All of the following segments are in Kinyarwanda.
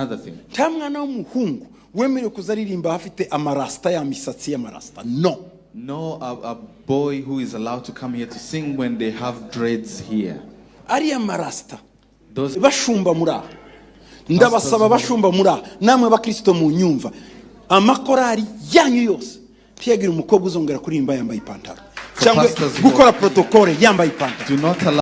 Another thing. Nta mwana w'umuhungu wemerewe kuzaririmba afite amarasta ya misatsi y'amarasta. No. No, a boy who is allowed to come here to sing when they have dreads here. Ariya marasta. Those Bashumba muri aha. Ndabasaba bashumba muri aha. Namwe bakristo mu nyumva. Amakorari yanyu yose. Ntiyagira umukobwa uzongera kuririmba yambaye ipantaro. Cyangwa gukora protocole yambaye ipantaro. Do not allow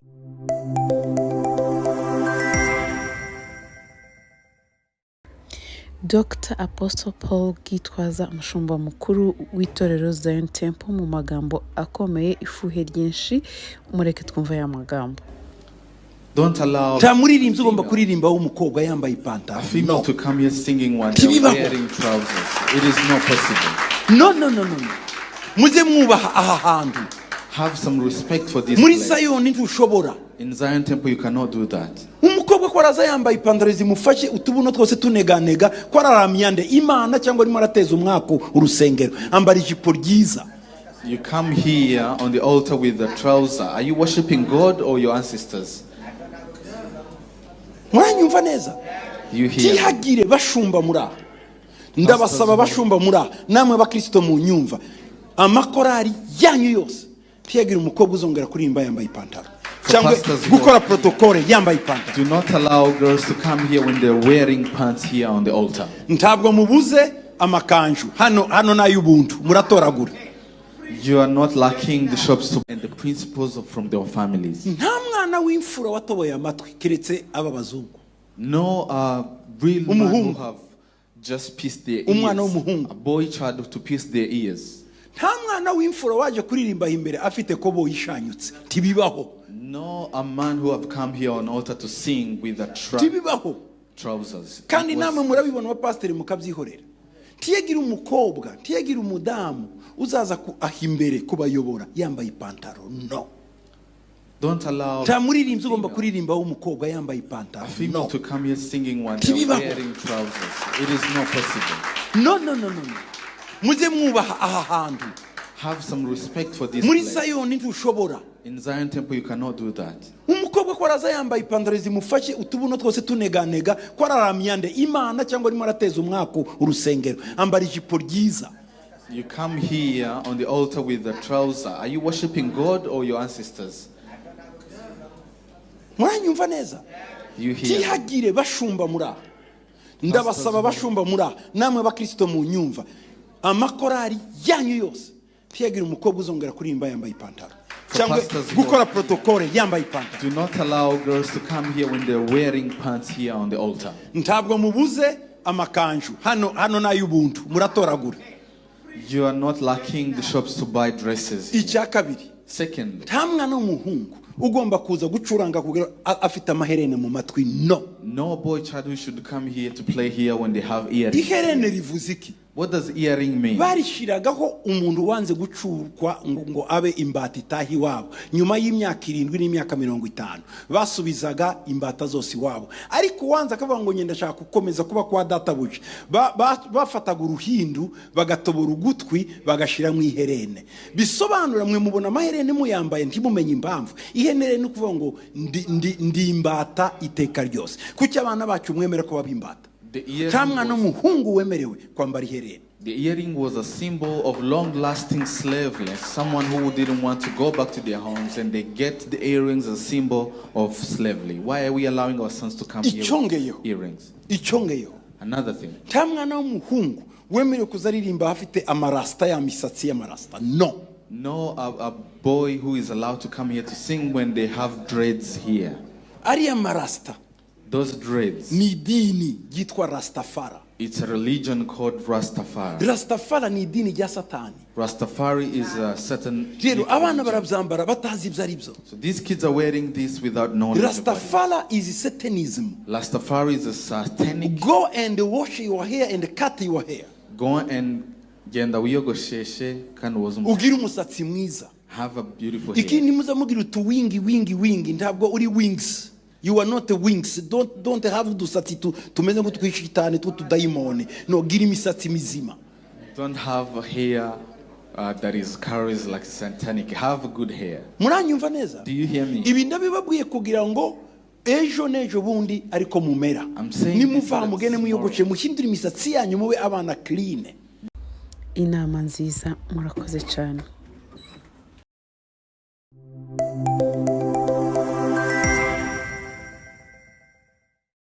Dr Apostle Paul Gitwaza, umushumba mukuru w'itorero Zion Temple, mu magambo akomeye, ifuhe ryinshi, mureke twumve aya magambo. Don't allow nta muririmbyi ugomba kuririmba w'umukobwa yambaye ipantaro. a female No. to come here singing while they're Ntibibaho. wearing trousers. It is not possible. No, no, no, no, no. Mujye mwubaha aha hantu. Have some respect for this Muri place. Zion ntushobora. In Zion Temple you cannot do that. Umukobwa ko araza yambaye ipantaro zimufashe utubuno twose tuneganega, ko araramyande Imana cyangwa arimo arateza umwako urusengero, ambara ijipo ryiza. You come here on the altar with the trouser. Are you worshiping God or your ancestors? Muranyumva neza? You hear? Ntihagire bashumba muri aha. Ndabasaba bashumba muri aha, namwe bakristo mu nyumva, amakorari yanyu yose ntiyagira umukobwa uzongera kuririmba yambaye ipantaro cyangwa gukora protocole yambaye ipantaro. Do not allow girls to come here when they're wearing pants here on the altar. Ntabwo mubuze amakanju hano, hano n'ay'ubuntu muratoragura. You are not lacking the shops to, and the principles of, from their families. Nta mwana w'imfura watoboye amatwi keretse aba bazungu. No real man who Umuhungu. have just pierced their Umwana ears. w'umuhungu. A boy child to pierce their ears. Nta mwana w'imfura waje kuririmba imbere afite kobo yishanyutse. Ntibibaho. No a man who have come here on altar to sing with a Ntibibaho. trousers. Kandi It was namwe murabibona abapasiteri mukabyihorera. Ntiyagira umukobwa, ntiyagira umudamu uzaza aho imbere kubayobora yambaye ipantaro. No. Don't allow nta muririmbyi ugomba kuririmba w'umukobwa yambaye ipantaro. a female No. to come here singing while they're Ntibibaho. wearing trousers. It is not possible. No, no, no, no, no. Mujye mwubaha aha hantu. Have some respect for this Muri place. Zion ntushobora. In Zion Temple you cannot do that. Umukobwa ko araza yambaye ipantaro zimufashe utubuno twose tuneganega, ko araramyande Imana cyangwa arimo arateza umwako urusengero, ambara ijipo ryiza. You come here on the altar with the trouser. Are you worshiping God or your ancestors? Muranyumva neza? You hear? Ntihagire bashumba muri aha. Ndabasaba bashumba muri aha, namwe bakristo mu nyumva, amakorari yanyu yose ntiyagira umukobwa uzongera kuririmba yambaye ipantaro cyangwa gukora protocole yambaye ipantaro. Do not allow girls to come here when they're wearing pants here on the altar. Ntabwo mubuze amakanju hano, hano n'ay'ubuntu muratoragura. You are not lacking the shops to buy dresses. Icya kabiri. Second. Nta mwana w'umuhungu ugomba kuza gucuranga kugira afite amaherene mu matwi. No. No boy child who should come here to play here when they have earrings. Iherene rivuze iki? What does earring mean? Barishiragaho umuntu wanze gucurwa ngo abe imbata itahi iwabo. Nyuma y'imyaka 7 n'imyaka 50 basubizaga imbata zose iwabo. Ariko uwanze akavuga ngo ngenda ndashaka gukomeza kuba kwa databuja, bafataga uruhindu bagatobora ugutwi bagashira mu iherene. Bisobanura mwe mubona amaherene muyambaye ntimumenye impamvu. Iherene ni ukuvuga ngo ndi imbata iteka ryose. Kuki abana bacu mwemera ko baba imbata? Nta mwana w'umuhungu wemerewe kwambara iherena. The earring was a symbol of long-lasting slavery, someone who didn't want to go back to their homes, and they get the earrings as a symbol of slavery. Why are we allowing our sons to come here with earrings? Icyongeyeho. Another thing. Nta mwana w'umuhungu wemerewe kuzaririmba afite amarasta ya misatsi y'amarasta. No. No, a boy who is allowed to come here to sing when they have dreads here. Ariya marasta. Those dreads. Ni idini ryitwa Rastafari. It's a religion called Rastafari. Rastafari ni idini rya Satani. Rastafari is a certain. Rero abana barabyambara batazi ibyo ari byo. So these kids are wearing this without knowledge. Rastafari is Satanism. Rastafari is a satanic. Go and wash your hair and cut your hair. Go and genda wiyogosheshe kandi woze umusatsi. Ugire umusatsi mwiza. Have a beautiful hair. Ikindi muza mugira utu wingi wingi wingi, ntabwo uri wings. You are not a wings. Don't have udusatsi tumeze nk'utwishitani tw'utudayimoni. No, gira imisatsi mizima. Don't have a hair that is carries like satanic. Have good hair. Muranyumva neza? Do you hear me? Ibi ndabibabwiye kugira ngo Ejo n'ejo bundi ariko mumera. I'm saying this Nimuva so that mugende mwiyogoshe, tomorrow- muhindure imisatsi yanyu, mube abana clean. Inama nziza, murakoze cyane.